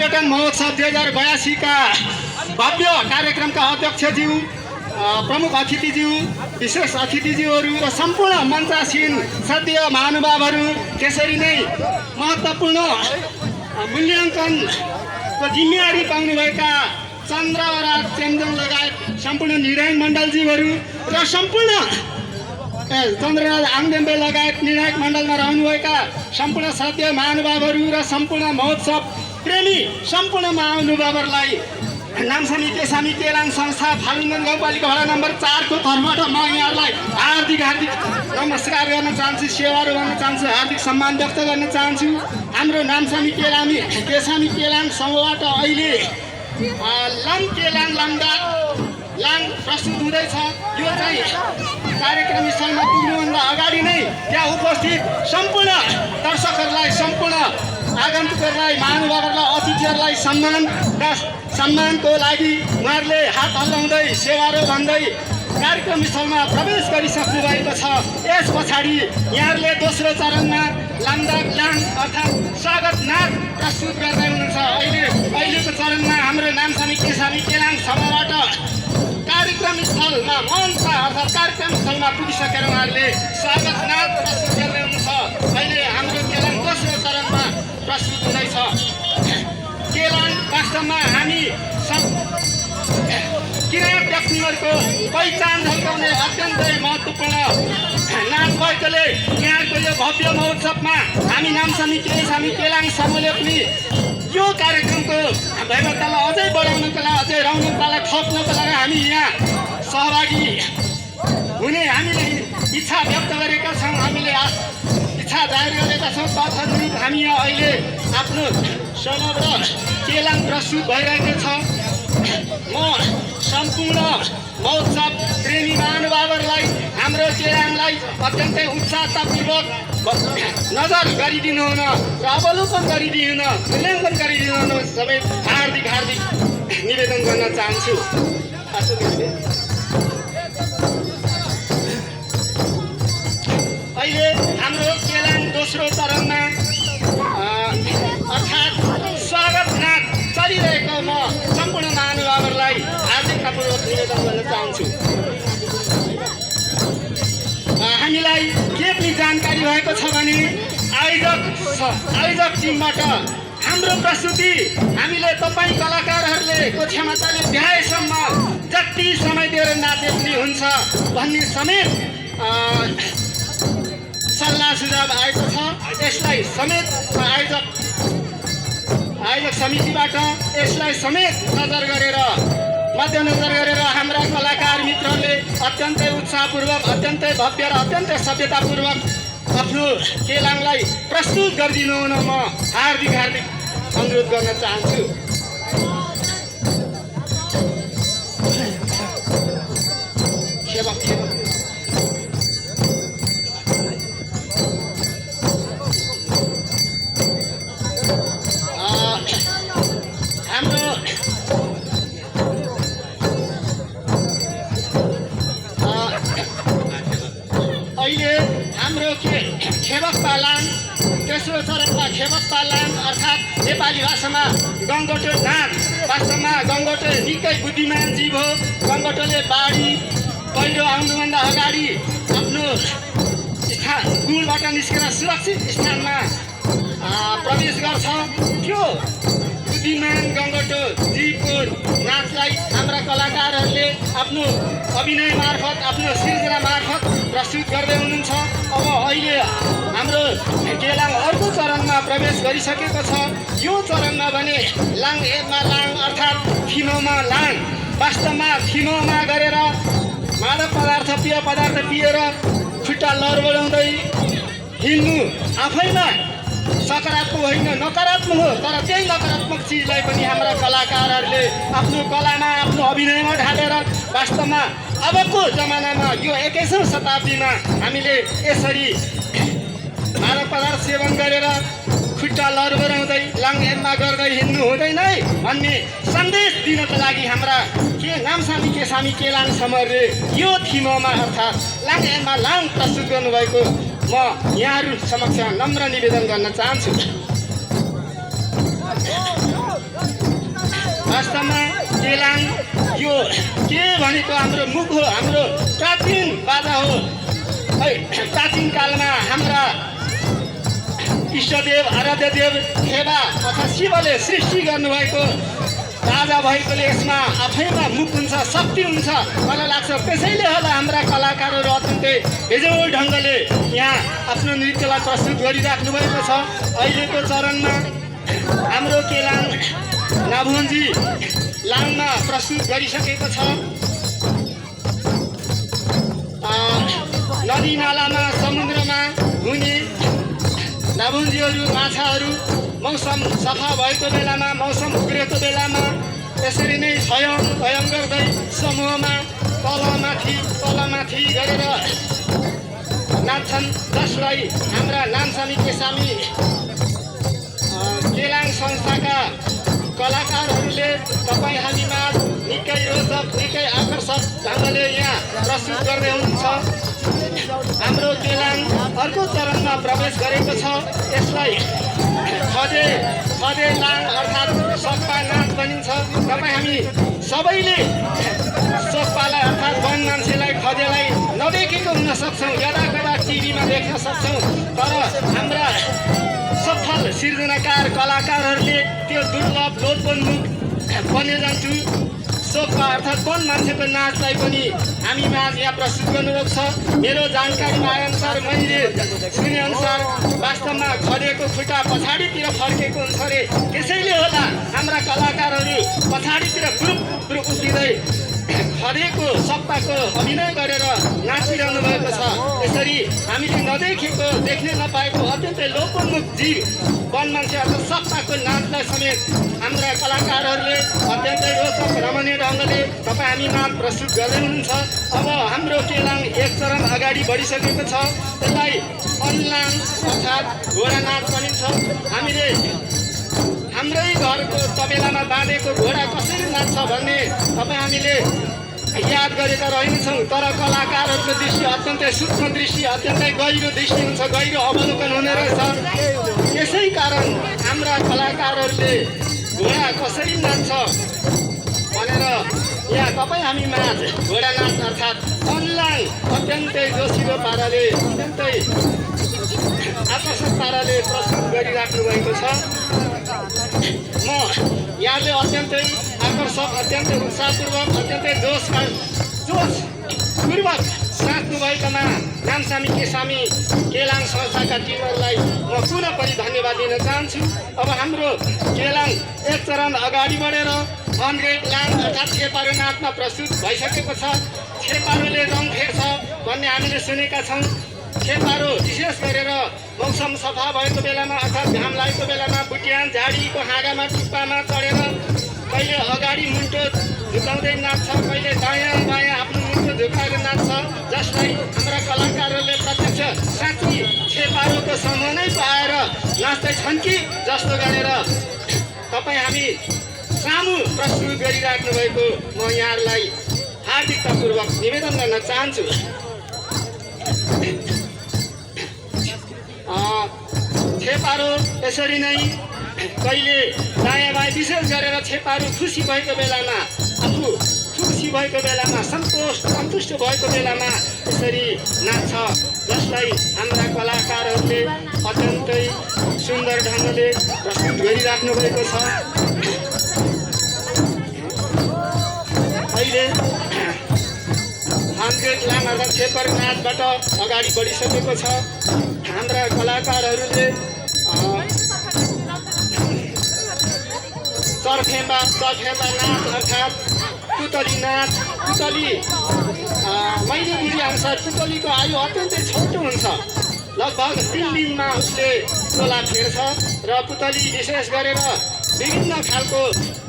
पर्यटन महोत्सव 2082 का भव्य कार्यक्रमका अध्यक्षज्यू, प्रमुख अतिथिज्यू, विशेष अतिथिज्यूहरू र सम्पूर्ण मञ्चासीन श्रद्धेय महानुभावहरू, त्यसरी नै महत्त्वपूर्ण मूल्याङ्कनको जिम्मेवारी पाउनुभएका चन्द्रराज चेम्जोङ लगायत सम्पूर्ण निर्णायक मण्डलज्यूहरू र सम्पूर्ण चन्द्रराज आङदेम्बे लगायत निर्णायक मण्डलमा रहनुभएका सम्पूर्ण श्रद्धेय महानुभावहरू र सम्पूर्ण महोत्सव प्रेमी सम्पूर्ण महानुभावहरूलाई नामसामी केसामी केलाङ संस्था फालुङगञ्ज गाउँपालिका वडा नम्बर 4 को तर्फबाट म यहाँहरूलाई हार्दिक नमस्कार गर्न चाहन्छु, सेवाहरू गर्न चाहन्छु, हार्दिक सम्मान व्यक्त गर्न चाहन्छु। हाम्रो नामसामी केसामी केलाङ समूहबाट अहिले लाङ केलाङ लाङदाक लाङ प्रस्तुत हुँदैछ। यो चाहिँ कार्यक्रम स्थलमा पुग्नुभन्दा अगाडि नै त्यहाँ उपस्थित सम्पूर्ण दर्शकहरूलाई, सम्पूर्ण आगन्तुकहरूलाई, महानुभावहरूलाई, अतिथिहरूलाई सम्मानको लागि उहाँहरूले हात हल्लाउँदै सेवारो भन्दै कार्यक्रम स्थलमा प्रवेश गरिसक्नु भएको छ। यस पछाडि यहाँहरूले दोस्रो चरणमा लाङदाक लाङ अर्थात् स्वागत नाच प्रस्तुत गर्दै हुनुहुन्छ। अहिलेको चरणमा हाम्रो नामसामी केसामी केलाङ समूहबाट कार्यक्रम स्थलमा मञ्च अर्थात् कार्यक्रम स्थलमा पुगिसकेर उहाँहरूले स्वागत नाच प्रस्तुत गर्दै हुनुहुन्छ। अहिले हाम्रो केलाङ दोस्रो चरणमा प्रस्तुत हुँदैछ। केलाङ वास्तवमा हामी किराँत व्यक्तिहरूको पहिचान झल्काउने अत्यन्तै महत्त्वपूर्ण नाच भएकोले यहाँको यो भव्य महोत्सवमा हामी नामसामी केसामी केलाङ समूहले पनि यो कार्यक्रमको भव्यतालाई अझै बढाउनको लागि, अझै रौनकतालाई थप्नको लागि हामी यहाँ सहभागी हुने हामीले इच्छा व्यक्त गरेका छौँ, हामीले इच्छा जाहेर गरेका छौँ। तदनुरूप हामी यहाँ अहिले आफ्नो समग्र केलाङ प्रस्तुत भइरहेको छ। म सम्पूर्ण महोत्सव प्रेमी महानुभावहरूलाई, हाम्रो केलाङलाई अत्यन्तै उत्साहतापूर्वक नजर गरिदिनु हुन र अवलोकन गरिदिनु, मूल्याङ्कन गरिदिनु हुन सबै हार्दिक निवेदन गर्न चाहन्छु। अहिले हाम्रो केलाङ दोस्रो चरणमा अर्थात् स्वागत नाच चलिरहेको म सम्पूर्ण महानुभावहरूलाई हार्दिकतापूर्वक निवेदन गर्न चाहन्छु। हामीलाई के पनि जानकारी भएको छ भने आयोजक टिमबाट हाम्रो प्रस्तुति हामीले तपाईँ कलाकारहरूले को क्षमताले भ्याएसम्म जति समय दिएर नाचे पनि हुन्छ भन्ने समेत सल्लाह सुझाव आएको छ। यसलाई समेत आयोजक समितिबाट यसलाई समेत मध्यनजर गरेर हाम्रा कलाकार मित्रहरूले अत्यन्तै उत्साहपूर्वक, अत्यन्तै भव्य र अत्यन्तै सभ्यतापूर्वक आफ्नो केलाङलाई प्रस्तुत गरिदिनु हुन म हार्दिक अनुरोध गर्न चाहन्छु। खेबक्पा लाङ तेस्रो चरणमा खेबक्पा लाङ अर्थात् नेपाली भाषामा गङ्गोटो नाच। वास्तवमा गङ्गोटो निकै बुद्धिमान जीव हो। गङ्गोटोले बाढी पहिरो आउनुभन्दा अगाडि आफ्नो कुलबाट निस्केर सुरक्षित स्थानमा प्रवेश गर्छ। त्यो बुद्धिमान गङ्गोटो जीवको नाचलाई हाम्रा कलाकारहरूले आफ्नो अभिनय मार्फत, आफ्नो सिर्जना मार्फत प्रस्तुत गर्दै हुनुहुन्छ। अब अहिले हाम्रो केलाङ अर्को चरणमा प्रवेश गरिसकेको छ। यो चरणमा भने लाङ एमा लाङ अर्थात् थिमोमा लाङ। वास्तवमा थिमोमा गरेर मादक पदार्थ, पेय पदार्थ पिएर खुट्टा लरबडाउँदै हिँड्नु आफैमा सकारात्मक होइन, नकारात्मक हो। तर त्यही नकारात्मक चिजलाई पनि हाम्रा कलाकारहरूले आफ्नो कलामा, आफ्नो अभिनयमा ढालेर वास्तवमा अबको जमानामा यो 21औं शताब्दीमा हामीले यसरी मादक पदार्थ सेवन गरेर खुट्टा लरबराउँदै लाङहेनमा गर्दै हिँड्नु हुँदैन है भन्ने सन्देश दिनको लागि हाम्रा नामसामी केसामी केलाङ समूहले यो थिममा अर्थात् लाङहेनमा लाङ प्रस्तुत गर्नुभएको म यहाँहरू समक्ष नम्र निवेदन गर्न चाहन्छु। केलाङ यो के भनेको हाम्रो मुख हो, हाम्रो प्राचीन बाजा हो है। प्राचीन कालमा हाम्रा इष्टदेव आराध्य देव खेबा तथा शिवले सृष्टि गर्नुभएको राजा भएकोले यसमा आफैमा मुख हुन्छ, शक्ति हुन्छ मलाई लाग्छ। त्यसैले होला हाम्रा कलाकारहरू अत्यन्तै बेजोड ढङ्गले यहाँ आफ्नो नृत्यलाई प्रस्तुत गरिराख्नु भएको छ। अहिलेको चरणमा हाम्रो केलाङ नाभुन्जी लाङमा प्रस्तुत गरिसकेको छ। नदी नालामा समुद्रमा हुने नाभुन्जीहरू माछाहरू मौसम सफा भएको बेलामा, मौसम उग्रेको बेलामा यसरी नै स्वयं गर्दै समूहमा तलमाथि गरेर नाच्छन्, जसलाई हाम्रा नामसामी केसामी केलाङ संस्थाका कलाकारहरूले तपाईँ हामीमा निकै रोचक निकै आकर्षक ढङ्गले यहाँ प्रस्तुत गर्दै हुनुहुन्छ। हाम्रो केलाङ अर्को चरणमा प्रवेश गरेको छ। यसलाई खदे लाङ अर्थात् सक्पा नाच भनिन्छ। तपाईँ हामी सबैले सक्पालाई अर्थात् वन मान्छेलाई खदेलाई नदेखेको हुन सक्छौँ, यदाकदा टिभीमा देख्न सक्छौँ, तर हाम्रा सफल सिर्जनाकार कलाकारहरूले त्यो दुर्लभ लोपोन्मुख वन्यजन्तु सोक्पा अर्थात् वन मान्छेको नाचलाई पनि हामी माझ यहाँ प्रस्तुत गर्नुभएको छ। मेरो जानकारीमा आएअनुसार मैले सुनेअनुसार वास्तवमा खदेको खुट्टा पछाडितिर फर्केको हुन्छ अरे, त्यसैले होला हाम्रा कलाकारहरू पछाडितिर ग्रुप उफ्रिँदै खदेको सप्पाको अभिनय गरेर नाचिरहनु भएको छ। यसरी हामीले नदेखेको देख्न नपाएको अत्यन्तै लोकोन्मुख जीव वन मान्छे अर्थात् सप्पाको नाचलाई समेत हाम्रा कलाकारहरूले अत्यन्तै रोचक रमणीय ढङ्गले तपाईँ हामी नाच प्रस्तुत गर्दै हुनुहुन्छ। अब हाम्रो केलाङ एक चरण अगाडि बढिसकेको छ। त्यसलाई अन्लाङ अर्थात् घोडा नाच भनिन्छ। हामीले हाम्रै घरको तबेलामा बाँधेको घोडा कसरी नाच्छ भन्ने तपाईँ हामीले याद गरेका रहेनछौँ, तर कलाकारहरूको दृष्टि अत्यन्तै सूक्ष्म दृष्टि, अत्यन्तै गहिरो दृष्टि हुन्छ, गहिरो अवलोकन हुने रहेछ। यसै कारण हाम्रा कलाकारहरूले घोडा कसरी नाच्छ भनेर यहाँ तपाईँ हामी माझ घोडा नाच अर्थात् अन्लाङ अत्यन्तै जोसिलो पाराले अत्यन्तै आकर्षक पाराले प्रस्तुत गरिराख्नु भएको छ। म यहाँले अत्यन्तै आकर्षक, अत्यन्तै उत्साहपूर्वक, अत्यन्तै जोसपूर्वक साँच्नुभएकोमा नामसामी केसामी केलाङ संस्थाका टिमहरूलाई म पुनः पनि धन्यवाद दिन चाहन्छु। अब हाम्रो केलाङ एक चरण अगाडि बढेर अनग्रेड लाङ अर्थात् छेपारो नाचमा प्रस्तुत भइसकेको छ। छेपारोले रङ फेर्छ भन्ने हामीले सुनेका छौँ। छेपारो विशेष गरेर मौसम सफा भएको बेलामा अर्थात् घाम लागेको बेलामा बुट्यान झाडीको हाँगामा टुप्पामा चढेर कहिले अगाडि मुन्टो झुकाउँदै नाच्छ, कहिले दायाँ बायाँ आफ्नो मुन्टो झुकाएर नाच्छ, जसलाई हाम्रा कलाकारहरूले प्रत्यक्ष साँच्ची छेपारोको समूह नै पाएर नाच्दैछन् कि जस्तो गरेर तपाईँ हामी सामु प्रस्तुत गरिराख्नु भएको म यहाँहरूलाई हार्दिकतापूर्वक निवेदन गर्न चाहन्छु। छेपारो यसरी नै कहिले दायाँ बायाँ विशेष गरेर छेपारो खुसी भएको बेलामा आफू खुसी भएको बेलामा सन्तुष्ट भएको बेलामा यसरी नाच्छ, जसलाई हाम्रा कलाकारहरूले अत्यन्तै सुन्दर ढङ्गले प्रस्तुत गरिराख्नु भएको छ। अहिले हाम्रेट लाङ अर्थात् छेपारो नाचबाट अगाडि बढिसकेको छ। हाम्रा कलाकारहरूले चर्फेमा नाच अर्थात् पुतली नाच। पुतली मैले बुझेअनुसार पुतलीको आयु अत्यन्तै छोटो हुन्छ, लगभग 3 दिनमा उसले चोला फेर्छ र पुतली विशेष गरेर विभिन्न खालको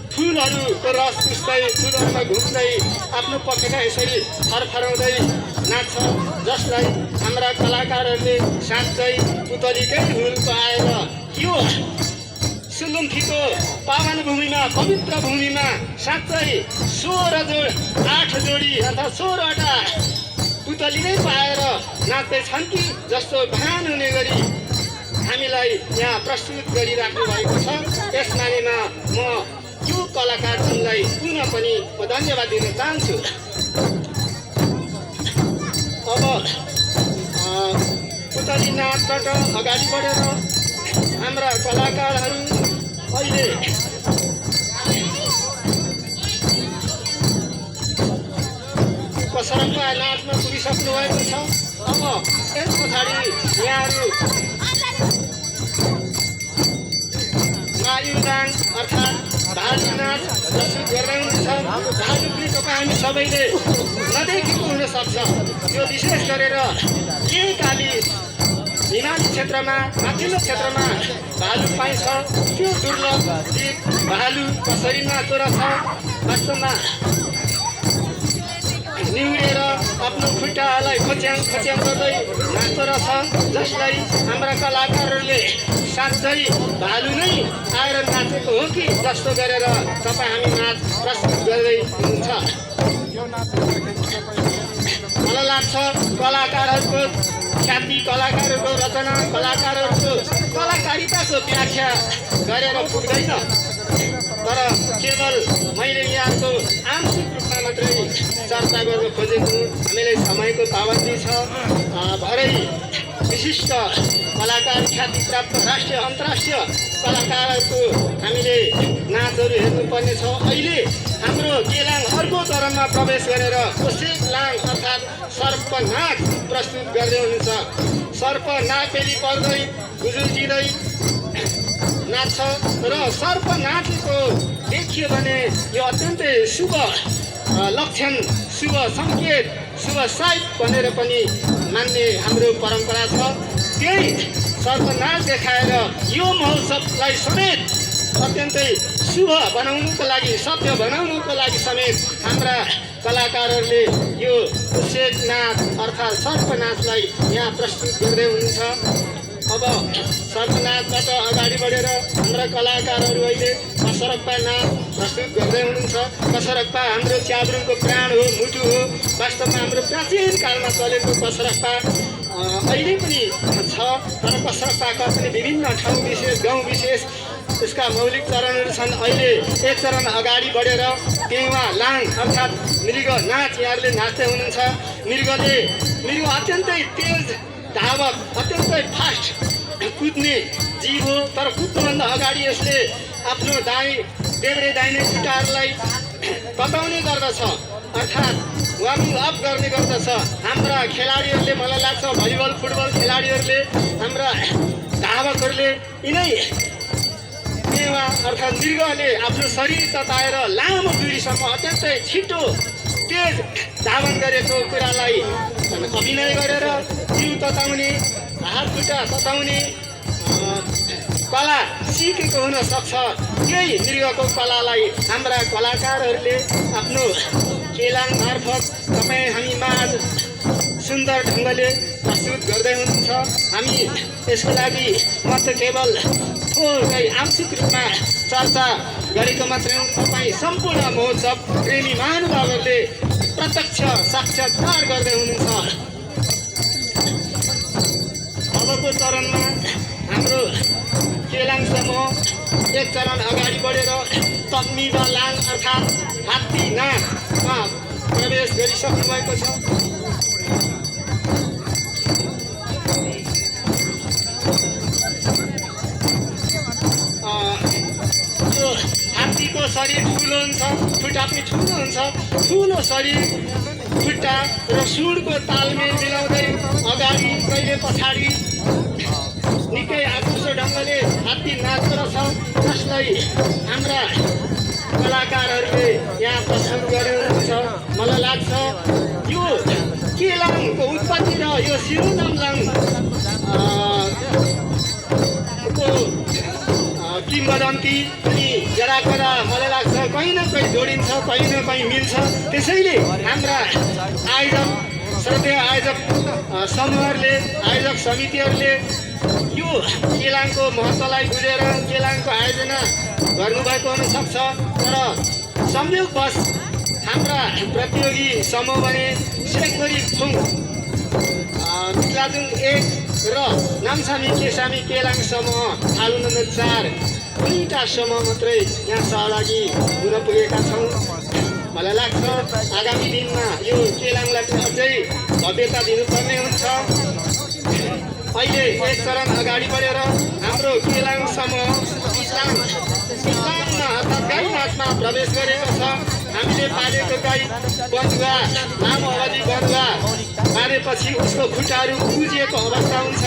फुलहरूको रस चुस्दै फुलहरूमा घुम्दै आफ्नो पखेटा यसरी फरफराउँदै नाच्छ, जसलाई हाम्रा कलाकारहरूले साँच्चै पुतलीकै हुलको आएर यो सुलुम्फीको पावन भूमिमा पवित्र भूमिमा साँच्चै 8 जोडी अर्थात् 16वटा पुतली नै पाएर नाच्दैछन् कि जस्तो भान हुने गरी हामीलाई यहाँ प्रस्तुत गरिराख्नु भएको छ। यस मानेमा म यो कलाकारहरूलाई पुनः पनि म धन्यवाद दिन चाहन्छु। अब पुतली नाचबाट अगाडि बढेर हाम्रा कलाकारहरू अहिले कसरतका नाचमा पुगिसक्नु भएको छ। अब यस पछाडि यहाँहरू मायुदाङ अर्थात् भालु नाच प्रस्तुत गर्दै हुनुहुन्छ। भालु पनि तपाईँ हामी सबैले नदेखेको हुनसक्छ। यो विशेष गरेर यही काली हिमाली क्षेत्रमा माथिल्लो क्षेत्रमा भालु पाइन्छ। त्यो दुर्लभ जीव भालु कसरी नाच्दो रहेछ, वास्तवमा निहुरेर आफ्नो खुट्टालाई खोच्याङ खोच्याङ गर्दै नाच्दो रहेछ, जसलाई हाम्रा कलाकारहरूले साँच्चै भालु नै आएर नाचेको हो कि जस्तो गरेर तपाईँ हामी नाच प्रस्तुत गर्दै हुनुहुन्छ। मलाई लाग्छ कलाकारहरूको ख्याति, कलाकारहरूको रचना, कलाकारहरूको कलाकारिताको व्याख्या गरेर पुग्दैन, तर केवल मैले यहाँको आंशिक रूपमा मात्रै चर्चा गर्न खोजेको। हामीलाई समयको पाबन्दी छ। भरै विशिष्ट कलाकार, ख्याति प्राप्त राष्ट्रिय अन्तर्राष्ट्रिय कलाकारहरूको हामीले नाचहरू हेर्नुपर्ने छ। अहिले हाम्रो केलाङ अर्को चरणमा प्रवेश गरेर कोसेक लाङ अर्थात् सर्प नाच प्रस्तुत गर्दै हुनुहुन्छ। सर्प नापेली पर्दै गुजुल्जिँदै नाच्छ र सर्प नाचेको देखियो भने यो अत्यन्तै शुभ लक्षण, शुभ सङ्केत, शुभ साइत भनेर पनि मान्ने हाम्रो परम्परा छ। त्यही सर्पनाच देखाएर यो महोत्सवलाई समेत अत्यन्तै शुभ बनाउनुको लागि, सत्य बनाउनुको लागि समेत हाम्रा कलाकारहरूले यो कोसेक नाच अर्थात् सर्पनाचलाई यहाँ प्रस्तुत गर्दै हुनुहुन्छ। अब सर्पनाचबाट अगाडि बढेर हाम्रा कलाकारहरू अहिले कसरक्पा नाच प्रस्तुत गर्दै हुनुहुन्छ। कसरक्पा हाम्रो च्याब्रुङको प्राण हो, मुटु हो। वास्तवमा हाम्रो प्राचीन कालमा चलेको कसरक्पा अहिले पनि छ, तर कसरक्पाका पनि विभिन्न ठाउँ विशेष, गाउँ विशेष यसका मौलिक चरणहरू छन्। अहिले एक चरण अगाडि बढेर टेवा लाङ अर्थात् मृग नाच यहाँहरूले नाच्दै हुनुहुन्छ। मृग अत्यन्तै तेज धावक, अत्यन्तै फास्ट कुद्ने जीव हो, तर कुद्नुभन्दा अगाडि यसले आफ्नो देब्रे दाहिने खुट्टाहरूलाई तताउने गर्दछ, अर्थात् वार्मिङ अप गर्ने गर्दछ। हाम्रा खेलाडीहरूले, मलाई लाग्छ भलिबल फुटबल खेलाडीहरूले, हाम्रा धावकहरूले यिनै टेवा अर्थात् मृगले आफ्नो शरीर तताएर लामो दूरीसम्म अत्यन्तै छिटो तेज धावन गरेको कुरालाई अभिनय गरेर जिउ तताउने, हात खुट्टा तताउने कला सिकेको हुन सक्छ। यही मृगको कलालाई हाम्रा कलाकारहरूले आफ्नो केलाङ मार्फत तपाईँ हामी माझ सुन्दर ढङ्गले प्रस्तुत गर्दै हुनुहुन्छ। हामी यसको लागि म त केवल थोरै आंशिक रूपमा चर्चा गरेको मात्रै हो। तपाईँ सम्पूर्ण महोत्सव प्रेमी महानुभावहरूले प्रत्यक्ष साक्षात्कार गर्दै हुनुहुन्छ। अबको चरणमा हाम्रो केलाङ समूह एक चरण अगाडि बढेर तक्मी वा लाङ अर्थात् हात्ती नाचमा प्रवेश गरिसक्नु भएको छ। यो हात्तीको शरीर ठुलो हुन्छ, खुट्टा पनि ठुलो हुन्छ। ठुलो शरीर, खुट्टा र सुँडको तालमेल मिलाउँदै अगाडि कहिले पछाडि निकै आकर्षक ढङ्गले हात्ती नाच्दो रहेछ, जसलाई हाम्रा कलाकारहरूले यहाँ प्रस्तुत गर्नुहुन्छ। मलाई लाग्छ यो केलाङको उत्पत्ति र यो सिरुनाम्लाङ किम्बदन्ती अनि जराकरा मलाई लाग्छ कहीँ न कहीँ जोडिन्छ, कहीँ न कहीँ मिल्छ। त्यसैले हाम्रा आयोजक, श्रद्धेय आयोजक समूहहरूले, आयोजक समितिहरूले यो केलाङको महत्त्वलाई बुझेर केलाङको आयोजना गर्नुभएको हुनसक्छ। तर संयोगवश हाम्रा प्रतियोगी समूह भने सेकभरी फुङ, मिक्लाजुङ 1 र नामसामी केसामी केलाङ समूह फाल्गुन 4 दुईटासम्म मात्रै यहाँ सहभागी हुन पुगेका छौँ। मलाई लाग्छ आगामी दिनमा यो केलाङलाई अझै भव्यता दिनुपर्ने हुन्छ। अहिले एक चरण अगाडि बढेर हाम्रो केलाङसम्म इस्लाममा अर्थात् गाई नाचमा प्रवेश गरेको छ। हामीले पालेको गाई बन्धुवा लामो अवधि बन्धुवा पालेपछि उसको खुट्टाहरू कुजिएको अवस्था हुन्छ,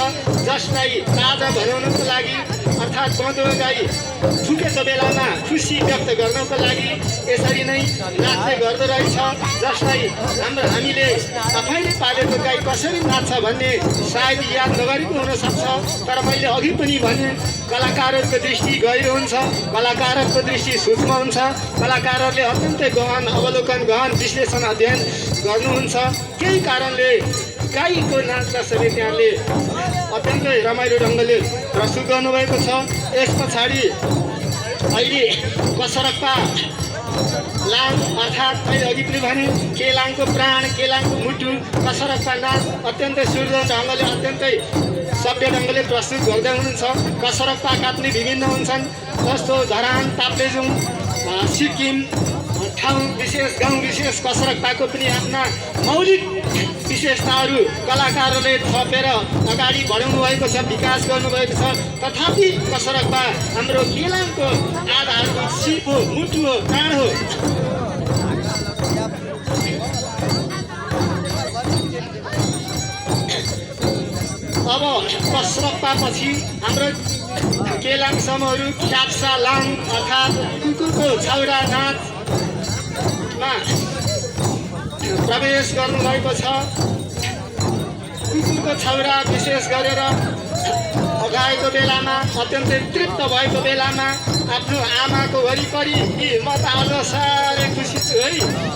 जसलाई ताजा बनाउनको लागि अर्थात् बन्धुवा गाई फुकेको बेलामा खुसी व्यक्त गर्नको लागि यसरी नै नाच्ने गर्दो रहेछ, जसलाई हामीले आफैले पालेको गाई कसरी नाच्छ भन्ने सायद याद नगरेको हुनसक्छ। तर मैले अघि पनि भने कलाकारहरूको दृष्टि गहिरो हुन्छ, कलाकारहरूको दृष्टि सूक्ष्म हुन्छ, कलाकारहरूले अत्यन्तै गहन अवलोकन गहन विश्लेषण अध्ययन गर्नुहुन्छ। केही कारणले गाईको नाच जसरी त्यहाँले अत्यन्तै रमाइलो ढङ्गले प्रस्तुत गर्नुभएको छ। यस पछाडि अहिले कसरक्पा लाङ अर्थात् मैले अघि पनि भने केलाङको प्राण केलाङको मुटु कसरक्पा नाच अत्यन्तै सुन्दर ढङ्गले अत्यन्तै सभ्य ढङ्गले प्रस्तुत गर्दै हुनुहुन्छ। कसरक्पाका पनि विभिन्न हुन्छन्, जस्तो धरान ताप्लेजुङ सिक्किम ठाउँ विशेष गाउँ विशेष कसरक्पाको पनि आफ्ना मौलिक विशेषताहरू कलाकारहरूले थपेर अगाडि बढाउनु भएको छ, विकास गर्नुभएको छ। तथापि कसरक्पा हाम्रो केलाङको आधारभूत सिप हो, मुटु हो, प्राण हो। अब कसरक्पापछि हाम्रो केलाङ समूहहरू क्याप्सा लाङ अर्थात् कुकुरको छौरा नाचमा प्रवेश गर्नुभएको छ। कुकुरको छौरा विशेष गरेर गाएको बेलामा अत्यन्तै तृप्त भएको बेलामा आफ्नो आमाको वरिपरि कि म त आज साह्रै खुसी छु है,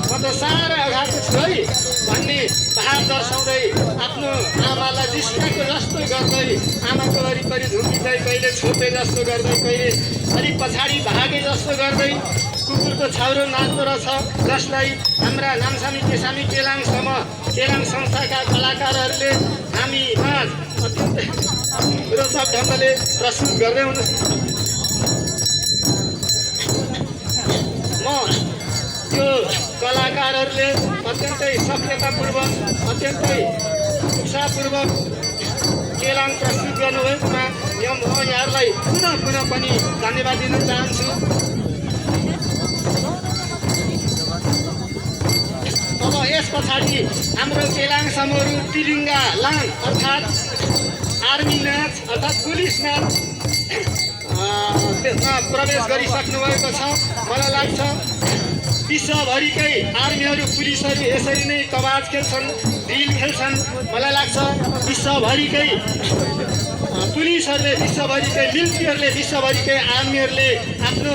म त साह्रै अगाएको छु है भन्ने भाव दर्शाउँदै आफ्नो आमालाई जिस्काएको जस्तो गर्दै आमाको वरिपरि झुम्किँदै कहिले छोपे जस्तो गर्दै कहिले अलिक पछाडि भागे जस्तो गर्दै कुकुरको छाउरो नाच्दो रहेछ, जसलाई हाम्रा नामसामी केसामी केलाङसम्म केलाङ संस्थाका कलाकारहरूले हामी माझ अत्यन्तै रोचक ढङ्गले प्रस्तुत गर्दै हुनुहुन्छ। म यो कलाकारहरूले अत्यन्तै सक्रियतापूर्वक अत्यन्तै उत्साहपूर्वक केलाङ प्रस्तुत गर्नुभएकोमा म यहाँहरूलाई पुनः पनि धन्यवाद दिन चाहन्छु। अब यस पछाडि हाम्रो केलाङ समूहहरू तिलिङ्गा लाङ अर्थात् आर्मी नाच अर्थात् पुलिस नाच त्यसमा प्रवेश गरिसक्नु भएको छ। मलाई लाग्छ विश्वभरिकै आर्मीहरू पुलिसहरू यसरी नै कवाज खेल्छन्, ड्रिल खेल्छन्। मलाई लाग्छ विश्वभरिकै पुलिसहरूले विश्वभरिकै मिलिट्रीहरूले विश्वभरिकै आर्मीहरूले आफ्नो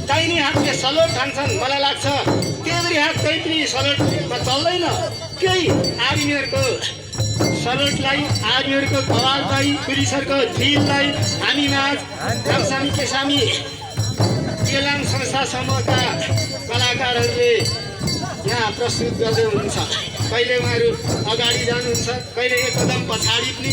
दाहिने हातले सलोट हान्छन्। मलाई लाग्छ तेब्रे हात कहीँ पनि सलोटमा चल्दैन। केही आर्मीहरूको सलोटलाई आर्मीहरूको कवाललाई पुलिसहरूको ड्रिललाई हामी माझ नामसामी केसामी केलाङ संस्था समूहका कलाकारहरूले यहाँ प्रस्तुत गर्दै हुनुहुन्छ। कहिले उहाँहरू अगाडि जानुहुन्छ, कहिले एक कदम पछाडि पनि